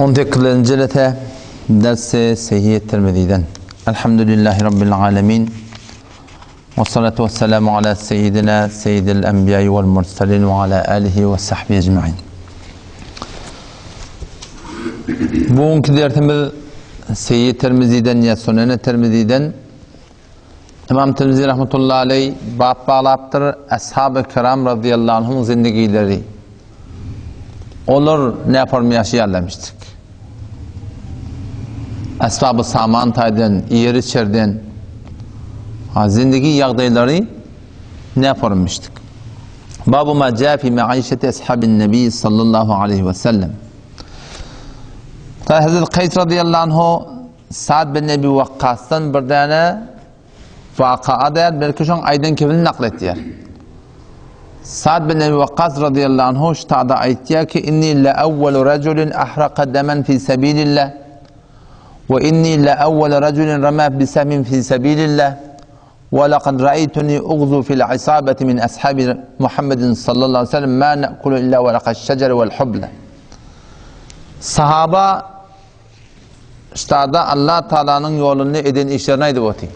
18-nji jelese dersi Sehih Tirmiziden. Elhamdülillahi Rabbil alemin. Ve salatu ve selamu ala seyyidina seyyidil enbiya vel mursalin ve ala alihi ve sahbihi ecmain. Bugünkü dersimiz Sehih Tirmiziden ya Sunan Tirmiziden Imam Tirmizi rahmetullahi aleyh bab baglapdyr, Ashab-y kiram radıyallahu anhum zindigileri. Olar ne form ýaşaýarlarmyşdyk. Esbab-y saman taýdan, ýer içerden, ha, zindigi ýagdaýlary ne formmyşdyk. Babu ma ja fi maişeti ashabin nebi sallallahu aleyhi ve sellem. Ta Hazret Kays radıyallahu anhu Sa'd bin Ebi Wakkasdan bir däne waka däl, belki şoň aýdan kebini nakl etýär. Sa'd bin Ebi Wakkas radıyallahu anhu ştada aýtýar ki, inni la awwalu rajulin ahraqa daman fi sabilillah we inni la awwalu rajulin rama bi sahmin fi sabilillah we laqad ra'aytuni ughzu fil isabati min ashabi Muhammedin sallallahu aleyhi ve sellem ma na'kulu illa waraqaş şecer vel hubla. Sahaba Ştada Allah Taalanyň ýolunda eden işlerini aýdyp otyr.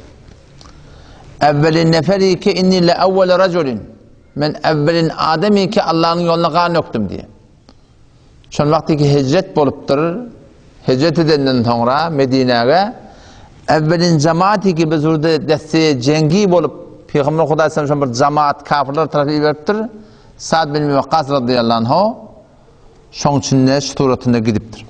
Evvelin neferi ki inni le evvel raculin. Men evvelin ademi ki Allah'ın ýoluna gan dökdüm diýe. Şol wagtky hicret bolupdyr. Hicret edenden soňra Medinäge evvelin jamaati ki biz burada deste jengi bolup Peygamber Hudaý sallallahu bir jamaat kafirler tarapy iberipdir. Sa'd bin Waqqas radıyallahu anhu Şoň üçin-de şu suratynda gidipdir.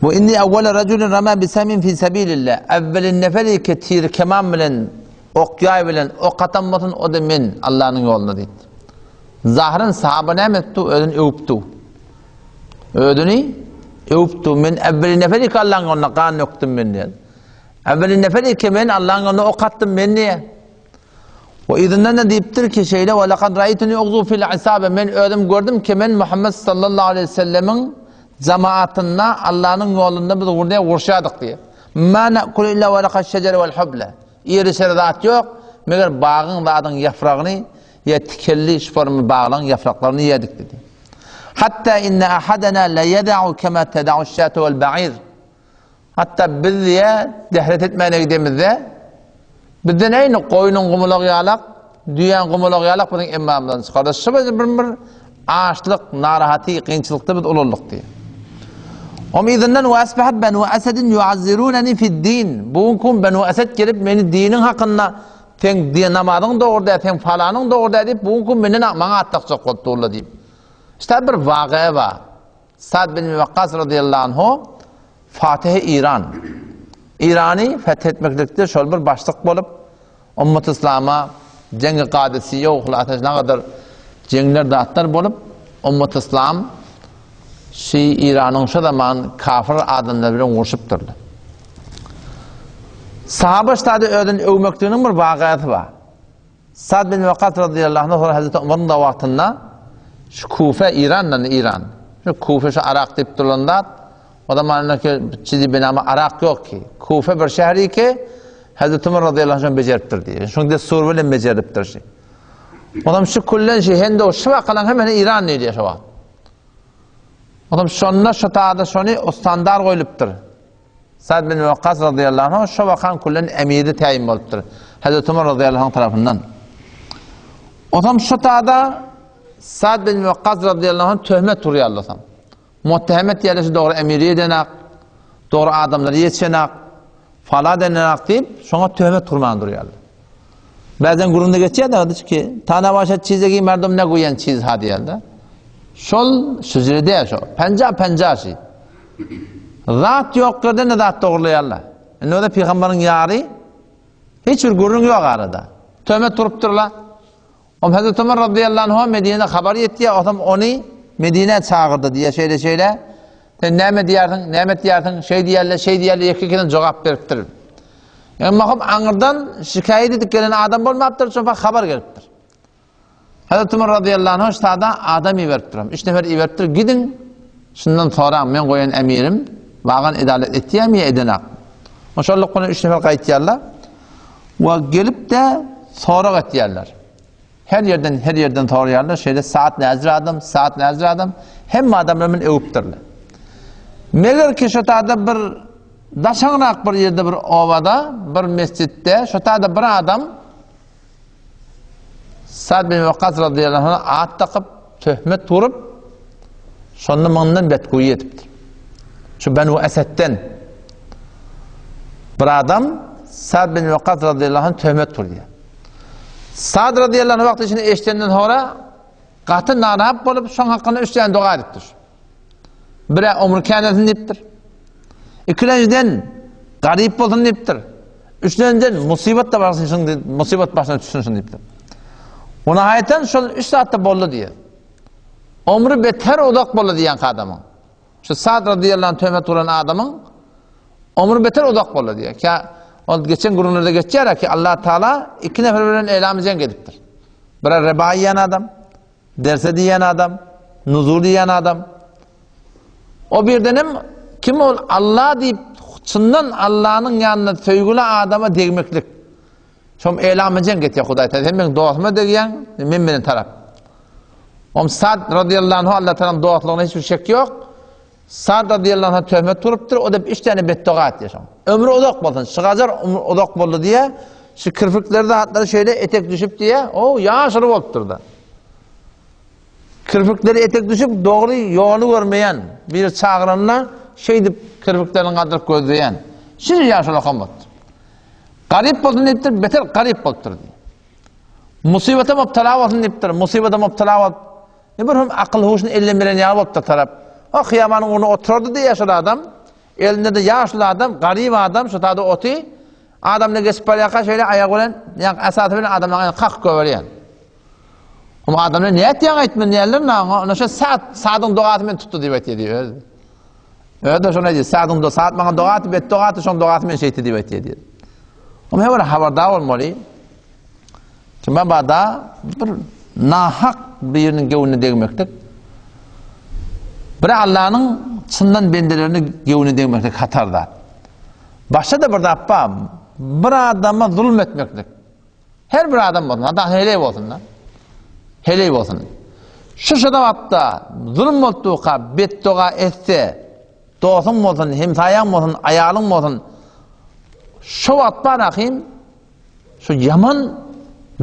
Bu inni awwala rajulin rama bi samin fi sabilillah. Awwalin neferi ki tir keman bilen ok ýaý bilen ok atan bolsun, o da men Allah'yň ýolunda diýdi. Zahryn sahaba näme etdi? Özüni öwüpdi. Özüni öwüpdi. Men awwalin neferi ki Allah'yň ýolunda gan dökdüm men diýdi. Awwalin neferi ki men Allah'yň ýolunda ok atdym men diýdi. We yzyndan-da diýipdir ki, şeýle, Ve lekad raýtuni ugzu fil isabe, men özüm gördüm ki, men Muhammed sallallahu aleýhi we sellemiň jemaatynda Allanyň ýolunda biz gurda urşadyk diýip. Ma na'kulu illa waraqaş şejeri vel huble. Ýer-içer zat ýok, meger bagyň zadyň ýapragyny ýa tikenli şu formy baglaryň ýapraklaryny ýedik diýdi. Hatta inne ahadana la yeda'u kema teda'u şatu vel ba'ir. Hatda biz diýe dehret etmäne gidemizde, bizden eýni goýnuň gumulagy ýalak, düýäň gumulagy ýalak biziň emmamyzdan çykardy. Şu bir bir bir açlyk, narahaty, kynçylykda biz ulaldyk diýe. Om yzyndan we asbahat banu asadin yuazzirunani fid din. Bu gün banu asad gelip meni diniň hakynda sen diýe namazyň dogry däl, sen falanyň dogry däl diýip, bu gün menden maňa at dakjak bolup durlar diýip. İşte bir waga bar. Sa'd bin Wakkas radıyallahu anhu Fatih İran. İrany fethetmeklikde şol bir başlyk bolup, ummat İslama jeňi Kadisiýe ogly ateş nagadyr jeňler zatlar bolup, ummat İslam şi İranyň şo zaman kafir adamlar bilen urşupdyrlar. Sahaba ştada özüni öwmekliginiň bir wagasy bar. Sa'd bin Waqqas radıyallahu anh soňra Hazreti Umaryň da wagtynda şu Kufe İrandan İran. Şu Kufe şu Arak diýip duran zat. O zamanlar ki çizi binama Arak ýok ki. Kufe bir şäheri ki Hazreti Umar radıyallahu anh bejeripdir diýip. Şuň dessur bilen bejeripdir şi. Onam şu küllen şi hem de o şu wakalan hemen İran diýilýär şu wagt. Onam şonda şu tada şony o standart goýlupdyr. Sa'd bin Waqqas radıyallahu anh şo wakan küllen emiri täyin bolupdyr. Hazreti Umar radıyallahu anh tarapyndan. Otam şo tada Sa'd bin Waqqas radıyallahu anh töhmet urýarlar otam. Muttehem etýärler şu dogry emiri edenak, dogry adamlary ýetişenak, fala edenak diýip, şoňa töhmet urman durýarlar. Bazen gürrüňde geçýär de ki, tana başa çizegi merdum ne goýan çiz ha diýýärler. Şol şüjre däl şo. Penja penja şi. Zat ýok ýerden de zat dogurlaýarlar. Indi o da pygamberiň ýary hiç bir gürrüň ýok arada. Töhmet turupdyrlar. Om Hazreti Ömer radıyallahu anh Medine habar ýetýär, otam ony Medine çagyrdy diýýär, şeýle şeýle. Sen näme diýersiň, näme etýärsiň, şeý diýerler, şeý diýerler, ýeke-ýekeden jogap beripdir. Emma hop aňyrdan şikaýat edip gelen adam bolmapdyr, şoňa habar gelipdir. Hazreti Ömer radıyallahu anh ştada adam iberipdir. Üç nefer iberipdir, gidiň, şundan soraň, men goýan emirim, wagan edalet etýärmi ýa edenak? Şolluk bilen üç nefer gaýtýarlar. We gelip-de sorag etýärler. Her ýerden, her ýerden soraýarlar, şeýle saat näzir adam, saat näzir adam, hemme adamlar meni öwüpdirler. Meger ki şo taýda bir daşaňrak bir ýerde bir obada, bir mesjitde şo taýda bir adam Sa'd bin Waqqas radıyallahu anh at dakyp, töhmet vurup, şonda mundan betguýy edipdir. Şu Benu Esedden bir adam Sa'd bin Waqqas radıyallahu anh töhmet vurýar. Sa'd radıyallahu anh wagty içinde eşidenden sonra gaty narahat bolup, şoň hakkynda üç tane doga edipdir. Bire ömür känelsin diýipdir. Ikilenjiden garyp bolsun diýipdir. Üçlenjiden musibat da barsyn şun diýip, musibat başyna düşsün şun diýipdir. Ona haýtan şol üç zatda boldy diýýär. Ömri beter uzak boldy diýen adamyň. Şu Sad radiyallahu anh töhmet uran adamyň ömri beter uzak boldy diýýär. Ki ol geçen gürrüňlerde geçýär ki Allah Taala iki nefer bilen elam jeň edipdir. Biri Rebai diýen adam, Derse diýen adam, nuzul diýen adam. O birdenem kim ol Allah diýip çyndan Allahnyň ýanynda söýgüli adama degmeklik. Şom elam jeň getýär Hudaý Taala sen meň dostuma degýäň, men menen tarap. Om Sad radiyallahu anhu Allah Taala'nın dostlugyna hiç bir şek ýok. Sad radiyallahu anh töhmet turupdyr, o da üç tane betdoga etýär şoň. Ömri uzak bolsun, şygajar ömri uzak boldy diýe, şu kirpikleri zatlary şeýle etek düşüp diýe, o ýaşyr bolupdyr da. Kirpikleri etek düşüp dogry ýoly görmeýän, bir çagyranda şeýdip kirpiklerini galdyryp gözleýän. Şeýle ýaşyr okam bolupdyr. Garyp bolsun diýipdir, beter garyp bolupdyr diýip. Musibete mubtala bolsun diýipdir, musibete mubtala bolup Ne bir hem akyl huşuny elden beren ýaly bolupdyr tarap. O hyýabanyň ugruna oturardy diýýär şol adam. Elinde-de ýaşly adam, garyp adam şu tada oty. Adamlar geçip barýarka şeýle aýagy bilen, ýa esasy bilen adamlaryň aýagyny kakyp goýberýär. O adamlar nätýäň aýtman diýerler, naňa, ona şu saat, saadyň dogasy men tutdy diýip aýtýar diýýär. Öz. Öz de şony aýdýar, saadyň do, saat maňa doga etdi, bet doga etdi, şoň dogasy men şeýtdi diýip aýtýar diýýär. Oňa her bir habardar bolmaly. Mabada bir nahak biriniň göwnüne degmeklik, bir Allanyň çyndan bendelerini göwnüne degmeklik hatar zat. Başga-da bir zat bar, bir adama zulum etmeklik. Her bir adam bolsun, hatta heleý bolsun da. Heleý bolsun. Şu şada wagtda zulum bolduka, betdoga etse, dostuň bolsun, hemsaýaň bolsun, aýalyň bolsun, şu wagt bar ahim, Şu ýaman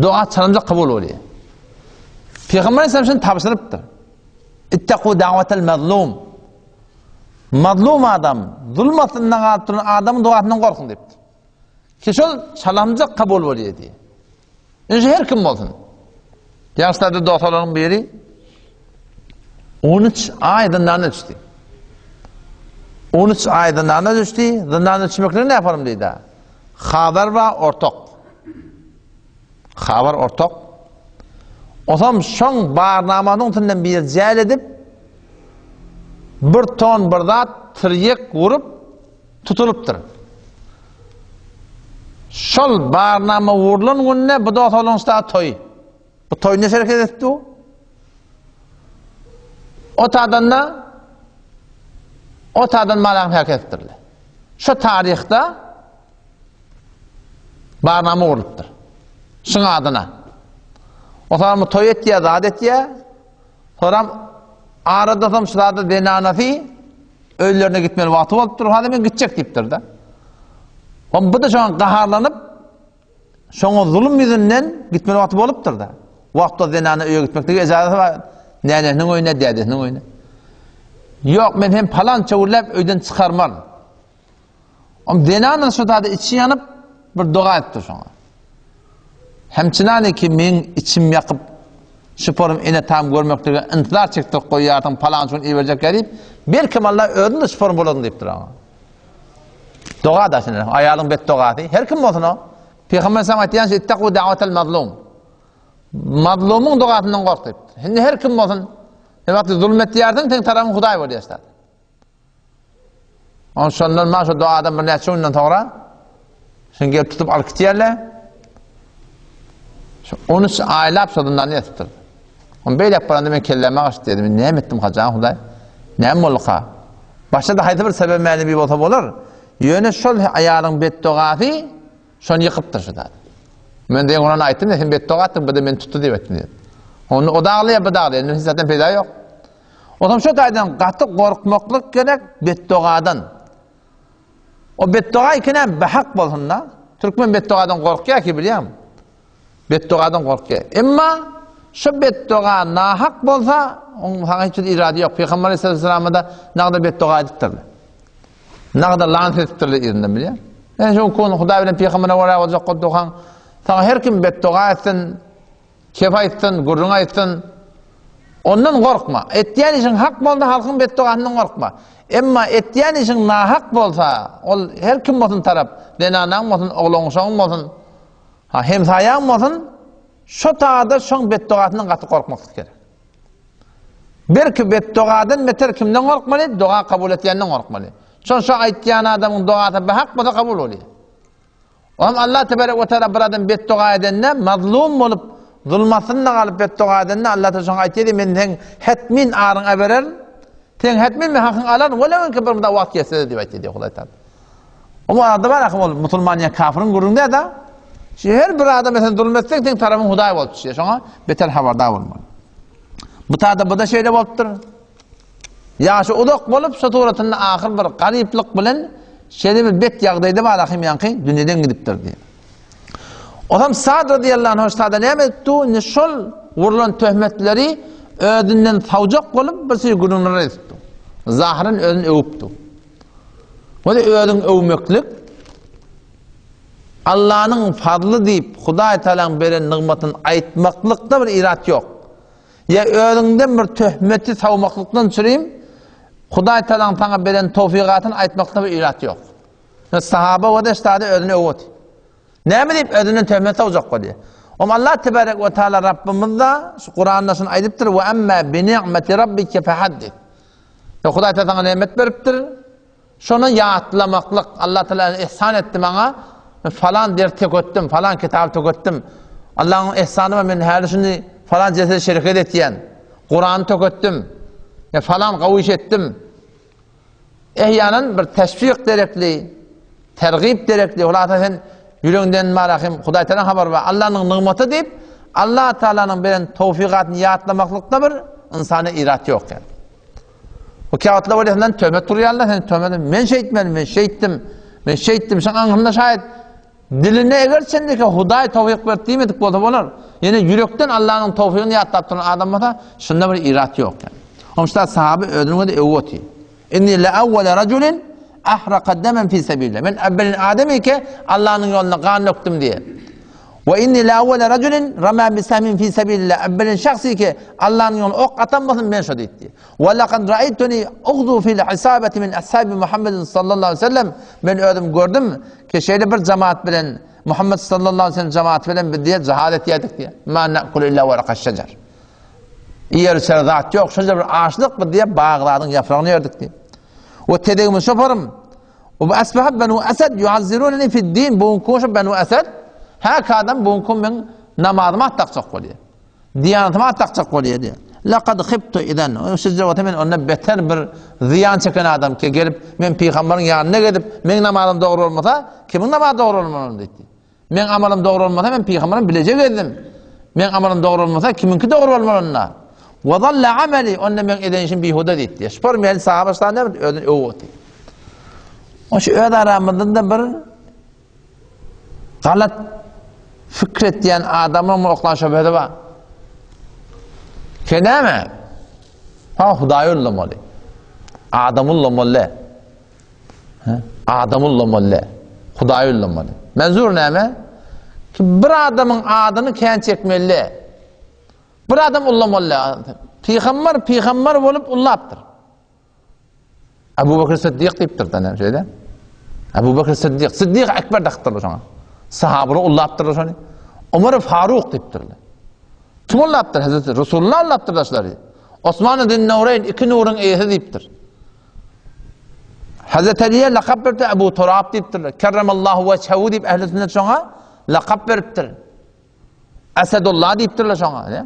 doga çalynjak kabul bolýar. Pygamber Aleyhisselam şunu tabşyrypdyr. Ittaku da'watel mazlum. Mazlum adam, zulm astynda galyp duran adamyň duasyndan gorkuň diýipdir. Ki şol çalamjak kabul bolýar diýip. Indi her kim bolsun. Ýaşlarda dostlaryň biri 13 aý zyndana düşdi. 13 aý zyndana düşdi. Zyndana düşmekleri ne yaparım diýdi. Habar bar ortak. Habar ortak. Osam şoň barnamanyň üstünden bir jäl edip bir ton bir zat tirýek vurup tutulypdyr. Şol barnama vurulan günde bu dost oglan şda toý. Bu toý ne şereket etdi bu? O tadan da o tadan malan hereket etdirdi. Şu tarihde barnama gurlupdyr. Şuň adyna. O zaman bu toý etýär, zat etýär. Soram arada soň şu zada zenanasy öýlerine gitmeli wagty bolupdyr. Hadi men gitjek diýipdir-de. O bu da şoňa gaharlanyp Şoňa zulum ýüzünden gitmeli wagty bolupdyr-da. Wagtda zenana öýe gitmeklige ejazasy bar. Nänesiniň öýüne, dädesiniň öýüne. Ýok, men hem palança gürläp öýden çykarmaryn. Om zenana şu zada içi ýanyp bir doga etdi şoňa. Hemçinany ki meň içim ýakyp şu porum ene tam görmeklige intizar çekdirip goýýarsyň palança gün iberjek diýip, belki Allah özüň de şu porum boladyň diýipdir oňa. Doga da şeýle. Aýalyň bet dogasy. Her kim bolsun o. Peygamber sallam aýtýan şey ittaqu da'watal mazlum. Mazlumyň dogasyndan gork diýipdir. Hindi her kim bolsun. Ne wagt zulm etýärdiň, sen tarapyň Hudaý bolýar işte. On şondan ma şu dogadan bir näçe günden soňra şunu gelip tutup alyp gitýärler. Şu 13 aýlap şo zyndan ýatypdyr. On beýlek baranda men kelläme gaçdy dedim. Men näme etdim hajan Hudaý? Näme bolduka? Başda-da haýsy bir sebäp mäni bir bolsa bolar. Ýöne şol aýalyň betdogasy şony ýykypdyr şu zat. Men deň onan aýtdym, sen betdoga atdyň, bu da meni tutdy diýip aýtdym diýip. Onda o da aglaýar, bu da aglaýar. Indi hiç zatdan peýda ýok. Onsoň şu taýdan gaty gorkmaklyk gerek betdogadan. O betdoga ikenä behak bolsun-da. Türkmen betdogadan gorkýar ki bilýäňmi? Betdogadan gorkýar. Emma şu betdoga nahak bolsa, oň saňa hiç bir irady ýok. Pygamber aleyhissalama da nagda betdoga edipdirler. Nagda lanet edipdirler yzyndan bilýäň. Sen şu kun Hudaý bilen pygambere görä boljak bolup durkaň, saňa her kim betdoga etsin, Kep aýtsyn, gürrüň aýtsyn. Ondan gorkma. Etýän işiň hak bolsa, halkyň betdogasyndan gorkma. Emma etýän işiň nahak bolsa, ol her kim bolsun tarap, zenanaň bolsun, oglan-uşagyň bolsun, ha hemsaýaň bolsun, şo taýda şoň betdogasyndan gaty gorkmaklyk gerek. Belki betdogadan beter kimden gorkmaly? Doga kabul etýänden gorkmaly. Şon şo aýtýan adamyň dogasy behak bolsa kabul bolýar. Oňam Allah tebarek we teala bir adam betdoga edende, mazlum bolup, zulum astynda galyp betdoga edende Allah teala şoňa aýtýar, men seň hetmin aryňa bererin, seň hetmin men hakyňy alaryn, welew ki bir muddat wagt geçse-de diýip aýtýar diýip Hudaý teala. O arada bar ahyr ol musulman ýa kafiriň gürrüňi däl-de. Şu her bir adam sen zulum etseň, seň tarapyň Hudaý bolup düşýär. Şoňa beter habardar bolmaly. Bu tada bu da şeýle bolupdyr. Ýaşy uzak bolup, şu suratynda ahyr bir garyplyk bilen şeýle bir bet ýagdaýda bar ahym ýaňky dünýeden gidipdir diýip. Osam Sad radiyallahu anh Sada näme etdi? Indi şol vurulan töhmetleri özünden sawjak bolup bir sürü gürrüňler etdi. Zahyryn özüni öwüpdi. Bu da özüň öwmeklik Allanyň fazly diýip Hudaý Taalanyň beren nygmatyny aýtmaklykda bir irat ýok. Ýa özüňden bir töhmeti sawmaklykdan çürim, Hudaý Tagalaň saňa beren towfigatyny aýtmaklykda bir irat ýok. Sahaba we de özüni öwüt. Näme diýip özünden töhmet sawjak bolýar? Om Allah tebarek we taala Rabbimiz da şu Kuranda şuny aýdypdyr: "Ve amma bi ni'meti rabbike fehaddis." Hudaý Taala saňa nemet beripdir. Şony ýatlamaklyk, Allah Teala ihsan etdi maňa, men falan ders töketdim, falan kitaby töketdim. Allahyň ihsany bar, men häli şuny falan jesede şereket etýän. Kurany töketdim. Ya falan gowy iş etdim. Ehýanan bir teşwik derekli, tergip derekli, hulasa sen ýüregiňden barahym Hudaý Teala habar bar. Allahnyň nygmaty diýip, Allah Taalanyň beren towfigatyny ýatlamaklykda bir ynsana irat ýok ýa. Bu käwagtlar bolýar, senden töhmet urýarlar, sen töhmet, men şeýtmedim, men şeýtdim, men şeýtdim, şoň aňrynda şaýat diline eger çenlike Hudaý towfyk berdi diýmedik bolsa bolar. Ýene ýürekden Allanyň towfygyny ýatlap duran adam bolsa, şunda bir irat ýok. Oňşda sahaby özüniň özi öwüp otyr. Inni la awwala rajulin ahraqa daman fi sabilillah. Men awwalin adamy ki Allanyň ýolunda gan dökdüm diýe. We inni la awwala rajulin rama bi sahmin fi sabilillah. Awwalin şahsy ki Allanyň ýolunda ok atan bolsun men şo diýdi. We laqad ra'aytuni ughzu fil isabati min ashabi Muhammedin sallallahu aleyhi ve sellem. Men özüm gördüm ki şeýle bir jemaat bilen Muhammed sallallahu aleyhi ve sellem jemaat bilen biz diýe jihad etýärdik diýe. Ma na'kulu illa waraqaş şejer. Iýer içer zat ýok, şeýle bir açlyk biz diýe baglaryň ýapragyny ýerdik diýe. We tedegimi şoparym. We asbaha benu Asad yuazzirunani fi din. Bu gün şu benu Asad hä adam bu gün men namazymy atdakjak bolýar. Diýanatymy atdakjak bolýar diýär. Laqad khibtu idan. Şu jogata men onda beter bir zyýan çeken adam ki gelip men pygamberiň ýanyna gezip meň namazym dogry bolmasa, kimiň namazy dogry bolmaly diýdi. Meň amalym dogry bolmasa, men pygamberim bileje gezdim. Meň amalym dogry bolmasa, kimiňki dogry bolmaly onda? Wa zalla amali, onda meň eden işim bihuda diýdi. Şupar men sahaba ştan näme özüni öwüp otyr. O şu öz aramyzda da bir galat fikr etýän adamyň oklan şöbhesi bar. Ke näme? Ha Hudaý ullamaly. Adam ullamaly. Adam ullamaly. Hudaý ullamaly. Menzur näme? Ki bir adamyň adyny kän çekmeli. Bir adam ullamaly. Pygamber pygamber bolup ullapdyr. Abu Bakr Siddiq diýipdir da näme şeýle? Abu Bakr Siddiq, Siddiq Ekber dakypdyrlar şoňa. Sahabalar ullapdyrlar şony. Omar Faruk diýipdirler. Kim ullapdyr? Hazreti Resulullah ullapdyr daşlary. Osman Zünnureyn iki nuruň eýesi diýipdir. Hazreti Ali'ye lakap beripdir, Ebu Turab diýipdirler. Kerremallahu weçhehu diýip ehli sünnet şoňa lakap beripdir. Esedullah diýipdirler şoňa. Ne?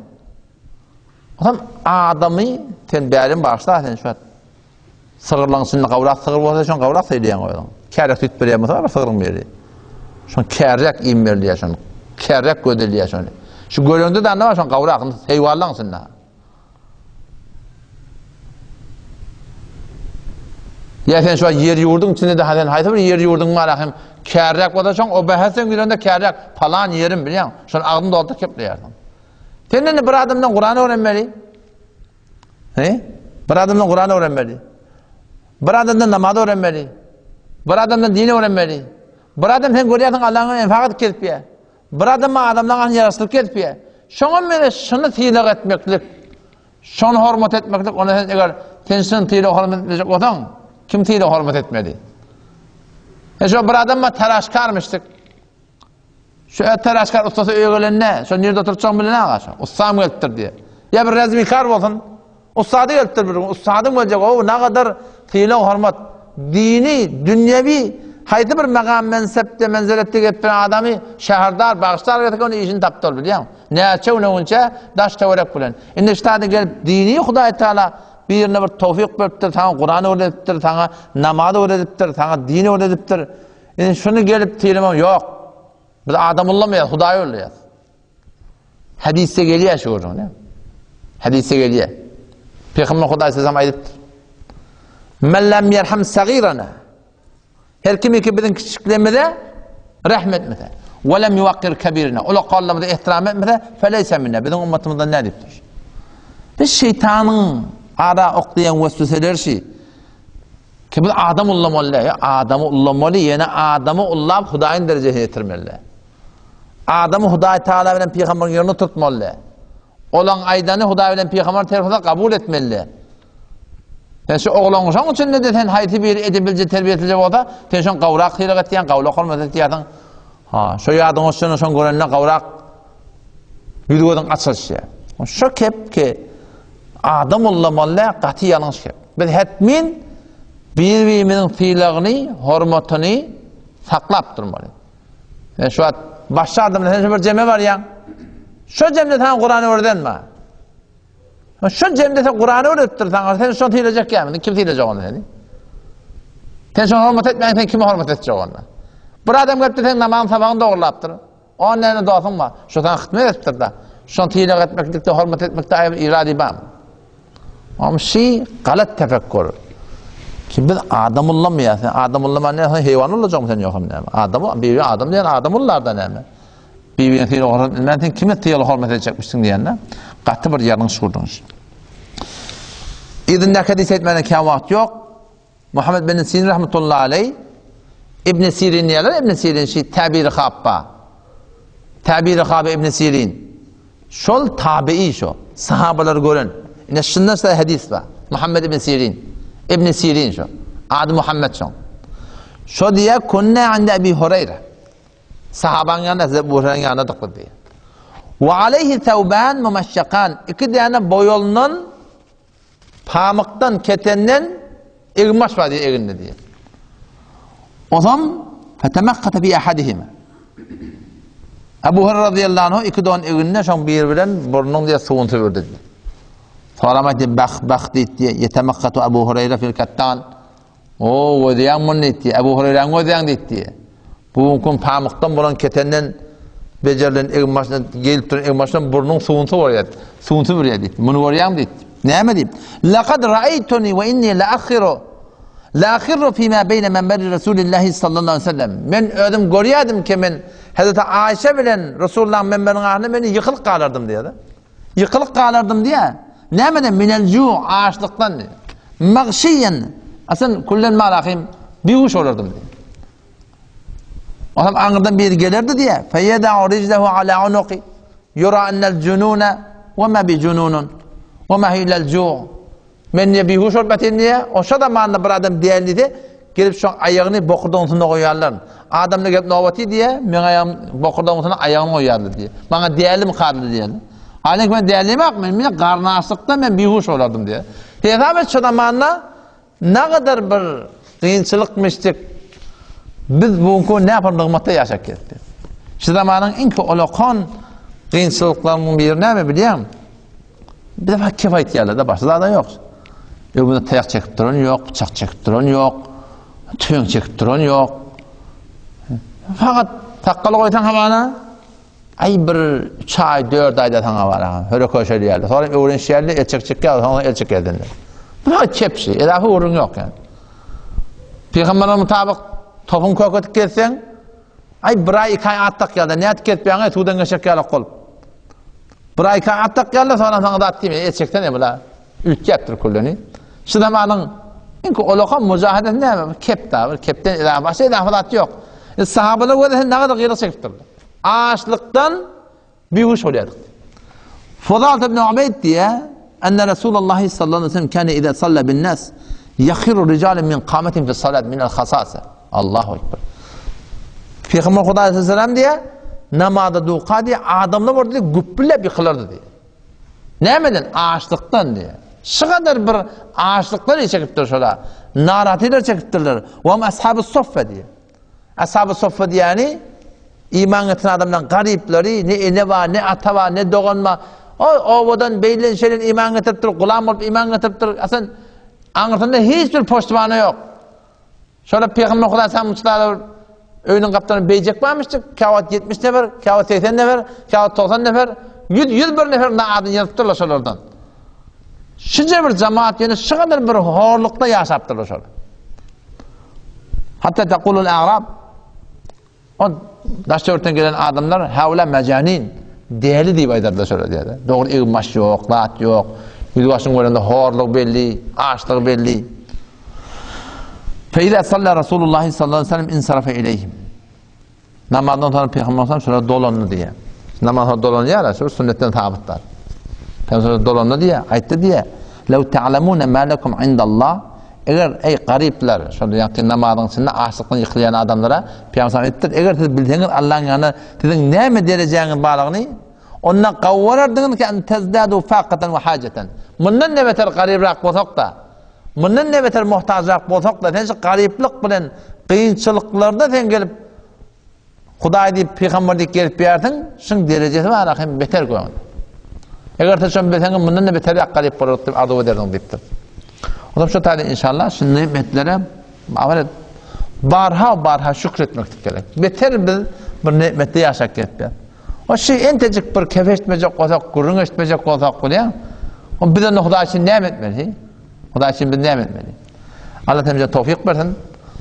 Otam adamy sen bärin başla sen şu sygyrlaryň içinde gawrak sygyr bolsa şoň gawrak söýleýän özüň. Kärek süýt berýän bolsa bir sygryň beri. Şoň kärek iým berilýär şoň. Kärek gözelýär şony. Şu göreňde de anna şoň gawragyny heýwanlaryň içinde. Ýa sen şu ýer ýurduň içinde-de sen haýsy bir ýer ýurduň bar hem kärräk bolsa şoň o bähe sen girende kärräk palan ýerim bilýäň. Şony agzyň dolduryp kepleýärsiň. Sen indi bir adamdan Kuran öwrenmeli. He? Bir adamdan Kuran öwrenmeli. Bir adamdan namaz öwrenmeli. Bir adamdan din öwrenmeli. Bir adam sen görýärsiň Allah'yň enfak edip gezip ýa. Bir adam adamlaryň aňyny ýaraşdyryp gezip ýa. Şoňa mele şuny sylag etmeklik, şony hormat etmeklik, ony sen eger sen şuny sylag hormat etmejek bolsaň, kim sylag hormat etmeli? E şo bir adam taraşkarmyşdyk. Şu et taraşkar ustasy öýe gelende, şo nirde oturtjagyny bilen aga şo. Ussam gelipdir diýe. Ýa bir rezmikar bolsun. Ussady gelipdir bir gün. Ussadyň geljek o nagadar sylag hormat dini, dünýewi haýsy bir magam mensepde, menzeletde gelip duran adamy şäherdar, bagşdar gelse ony işini tapdy ol bilýäň. Näçe gün öňünçä daş töwerek bilen. Indi şu gelip dini Hudaý Taala birine bir towfik beripdir, saňa Kuran öwredipdir, saňa namaz öwredipdir, saňa din öwredipdir. Indi şuny gelip tilemem ýok. Biz adam ullamaýas, Hudaý ullaýas. Hadisde gelýär şu gürrüň, ne? Hadisde gelýär. Peygamber Hudaý sezem aýdypdyr. Men lem yerham sagirana. Her kim ki biziň kiçiklerimize rahmet etmese, we lem yuwakkir kebirina, ulakallarymyza ehtiram etmese, feleyse minna. Biziň ummatymyzdan nädipdir? Biz şeytanyň ara oklaýan wesweseleri şi. Ki biz adam ullamaly däl, adamy ullamaly, ýene adamy ullap Hudaýyň derejesine ýetirmeli. Adamy Hudaý Taala bilen pygamberiň ýerine oturtmaly. Olaň aýdany Hudaý bilen pygamber tarapyndan kabul etmeli. Sen şu oglan şoň üçin de sen haýsy bir edebilje terbiýetlije bolsa, sen şoň gawrak sylag etýän, gawlak hormat etýärsiň. Ha, şo ýadyň uçuna şoň görende gawrak ýüz gözüň açylyşýar. Şo kep ki adam ullamaly gaty ýalňyş kep. Biz hetmin bir-birimiziň sylagyny, hormatyny saklap durmaly. Sen şu wagt başga adam sen şu bir jeme barýaň. Şo jemde sana Kur'an öwredenmi? Şo jemde sen Kur'an öwredipdir sana. Sen şony sylajak ýa? Kim sylajak ony seni? Sen şony hormat etmän sen kime hormat etjek onda? Bir adam gelipdir sen namaz sabagyny dogrulapdyr. On näne dostuň bar. Şo sana hytmet etipdir da. Şony sylag etmeklikde, hormat etmekde aýyp iradi bar. Am şi galat tefekkur. Ki biz adam ullamaýar. Sen adam ullaman näme? Sen heýwan ullajakmy sen ýogsam näme? Adam biri adam diýen adam ullarda näme? Birini sylag hormat etmän sen kime sylag hormat etjekmişsiň diýende gaty bir ýalňyş gurduň. Yzyndaky hadys aýtmana kän wagt ýok. Muhammed bin Sirin rahmetullahi aleyh İbn Sirin diýerler, İbn Sirin şi täbiri hapba. Täbiri haby İbn Sirin. Şol tabii şo, sahabalary gören. Ine şundan size hadis bar. Muhammed ibn Sirin. İbn Sirin şo. Ady Muhammed şoň. Şo diýer, kunna inde Ebi Hureyre. Sahabaň ýanynda size Ebu Hureyre'nin ýanynda dykdy diýer. Wa aleyhi thawban mumaşşakan. Iki däne boýalynan Pamykdan, ketenden eginbaş bar diýip egindi diýip. Ozam fetemakkata fi ahadihima. Abu Hurayra radhiyallahu anhu iki don eginde şoň biri bilen burnuň diýe suwuny süpürdi diýip. Soram aýtdy, bah bah diýdi, yetemakkatu Abu Hurayra fil kattan. O, gözýäň muny diýdi. Ebu Hureýräni gözýäň diýdi. Bu gün pamykdan bolan ketenden bejerilen egin-başyna geýlip duran egin-başyna burnuň suwuny sowarýar. Suwuny süpürýär diýdi. Muny görýäň diýdi. Näme diýip? Laqad ra'aytuni we inni la'akhiru la'akhiru fi ma beýne menberi Resulillahi sallallahu aleyhi ve sellem. Men özüm görýärdim ki men Hazreti Aişe bilen Resulullahyň menberiniň arasynda men ýykylyp galardym diýdi. Ýykylyp galardym diýýär. Nämeden? Minel ju, açlykdan diýýär. Magşiýen, asyl küllen malahym bihuş bolardym diýýär. Onam aňyrdan biri gelerdi diýýär. Feýeda'u rijlehu ala unuqi. Yura ennel jununa we ma bi jununun. We ma illel ju. Men diýe bihuş bolup ýatyn diýe, o şo zamanda bir adam däl diýse, gelip şoň aýagyny bokurdagyň üstünde goýarlar. Adamlar gelip nobaty diýe, meň aýagym bokurdagyň üstüne aýagyny goýarlar diýe. Maňa dälimi kadly diýerler. Haýyr men dälimi men men garnaşlykda men bihuş bolardym diýe. Hesap et şo zamanda nagadar bir kynçylykmyşdyk. Biz bu gün näpar nygmatda ýaşap gezdik. Şu zamanyň iň olakan kynçylyklarynyň biri näme bilýäňmi? Bize bak kep aýtýarlar-da, başga zada ýok. Öňümizde taýak çekip duran ýok, pyçak çekip duran ýok, tüfeň çekip duran ýok. Fakat sakgal goýsaň hamana, aý bir 3 aý, 4 aýda saňa bar, höre-köşe edýärler. Sonra öwrenişýärler, el çekjek ýa, soňra el çekerdiler. Bu fakat kepşi, edafa gürrüň ýok ýani. Pygamberine mutabyk topuň köketip gezseň, aý bir aý iki aý at dakýarlar, nädip gezip ýaňy suwdan geçjek ýalak bolup. Bir aý iki aý at dakýarlar, soňra saňa zat diýmeýär, et çeksene bula. Üýtgäpdir külleni. Şu zamanyň iňki olakan mujahedesi näme? Bir kep da, bir kepden ilawa başga ilawa zat ýok. E, sahabalar görse nagada gyýlyk çekipdirler. Açlykdan Bihuş bolýardyk. Fuzalt ibn Ubeýd diýýär, Enne Resulallah sallallahu aleyhi ve sellem kâne izâ salla bin nas yahirru rijalun min kâmetin fi salat min el-hasasa. Allahu ekber. Peygamber Hudaý aleyhisselam diýýär, namaza duka diýýär, adamlar boldy diýýär, güpbüläp ýykylardy diýýär. Nämeden? Açlykdan diýýär. Şu kadar bir açlyklar çekipdir şolar. Naratylar çekipdirler. Wa hum ashabus soffa diýýär. Ashab-y soffa diýýäni iman getiren adamlaryň garyplary, ne ene bar, ne ata bar, ne dogan bar. O obadan beýlen şeýlen iman getiripdir, gulam bolup iman getiripdir. Aslynda aňyrsynda hiç bir poştibana ýok. Şola Pygamber Hudaý sallallahu öýüniň gapdalyny beýjek barmyşdyk. Käwagt 70 nefer, käwagt 80 nefer, käwagt 90 nefer, 100 101 nefer adyny ýazypdyrlar şolardan. Şuja bir jemaat ýene şu kadar bir horlukda ýaşapdyrlar şolar. Hatta taqulul a'rab O daş töwerekden gelen adamlar haula mejanin däli diýip aýdarlar şolar diýýär. Dogry egin-baş ýok, zat ýok. Ýüz başyň görende horluk belli, açlyk belli. Fe iza salla Rasulullah sallallahu aleyhi ve sellem insarafa ileyhim. Namazdan soňra Pygamber sallam şolara dolandy diýýär. Namazdan soňra dolanýar, şu sünnetden sabytlar. Pygamber sallam dolandy diýýär, aýtdy diýýär. Lew ta'lamuna ma lekum indallah. Eger eý garyplar, şol ýagty namazyň içinde açlykdan ýykylýan adamlara Pygamber sallam aýtdyr, eger siz bilseňiz Allahyň ýanynda siziň näme derejäňiz barlygyny, onda gawwarardyňyz ki en tezdadu faqatan we hajatan. Mundan ne beter garybrak bolsak-da, Mundan ne beter muhtajrak bolsak-da, sen şu garyplyk bilen kynçylyklarda sen gelip Hudaý diýip, pygamber diýip gelip ýärsiň, şuň derejesi bar hem beter göň. Eger sen şony bilseň, mundan da beter garyp bolardyk diýip arzuw ederdiň diýipdir. Ondan şu taýda inşallah şu nimetlere amal et. Barha barha şükretmeklik gerek. Beter biz bir nimetde ýaşap gelip. O şu entejik bir kef eşitmejek bolsak, gürrüň eşitmejek bolsak bolýar. O biz onda Hudaý üçin näme etmeli? Hudaý üçin biz näme etmeli? Allah bize towfik bersin.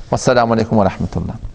Wassalamu aleýkum we rahmetullah.